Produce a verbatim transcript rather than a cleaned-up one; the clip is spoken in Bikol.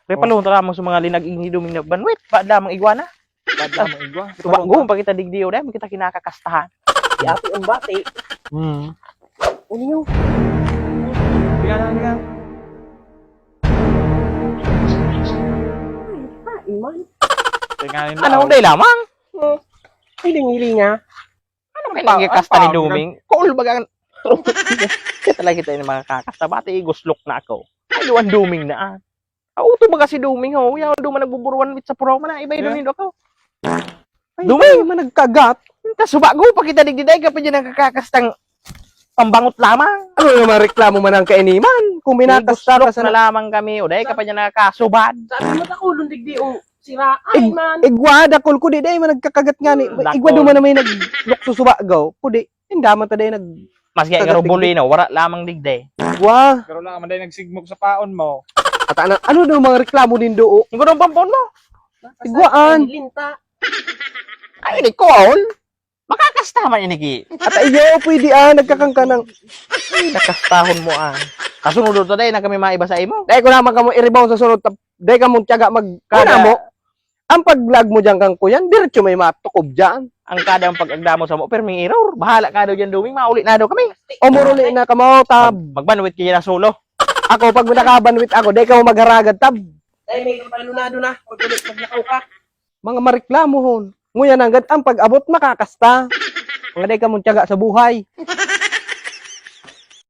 Kaya palunta lamang sa mga linag-ing ni Doming na banwit, ba lamang igwa na. Bad lamang igwa. Tuwa, guhon pa kita digdi, o dahil kita kinakakastahan. Si Ate Umbati. Hmm. Unyo. Tingnan na, tingnan. Ay, man. Tingnan Ano, dahil lamang? Hiling-hiling niya. Ano kayo nagkakasta ni Doming? Cool baga. Kaya talaga kita yung mga kakasta. Bati, iguslok na ako. Ay, luwan Doming na ah. Auto baga si Doming, ho? Yaw, duman nagbuburuan with sa puraw man, iba yun Yeah. nindo ako. Dumay, man nagkagat. Kasuba ko, pakita digdi dahil ka pa dyan nakakakastang pambangot lamang. Ano naman reklamo man ang kainiman? Kung minakasta ka Iguslok sa na lamang kami, o dahil ka pa dyan nakakasubad. Sabi mo, takulon digdi, o sira. Ay, Ig- man. Igwa, dakol ko di, dahil man nagkakagat nga ni. Hmm, dakol. Igwa duman na may naglukso subagaw. Kudi, indaman ta dahil nag... Mas kaya Taga- karubulino, wara lamang digdi. Igwa. Pero lang man dahil nagsigmog sa paon mo. At ano, ano daw mga reklamo nindo, o? Ang gano'ng pampon mo? Igwaan. Linta. Ay, Nicole! Makakasta man ini ki. At iyo, pwede ah, nagkakangkanang. Ay, nakastahon mo ah. Kasunod to dahil na kami maiba sa imo. Dahil ko naman kamo i-rebound sa sunod, tap- dahil kamo tiyaga mag... Kada- Una mo, ang paglag mo dyan kang kuyan, diretso may matukob dyan. Ang kada ang pag-agdamo sa mo, pero may error. Bahala ka daw dyan, Doming. Mauli na daw kami. O muruli na kamo, tab. Mag- magbanwit kayo na solo. Ako, pag nakabanwit ako, dahil kamo magharagad, tab. Ay, may kapalunado na. Pag ulit, maglakaw ka. Mga mareklamo hon. Nguyan nanggad ang pag-abot makakasta. Mga dahil kamo tiyaga sa buhay.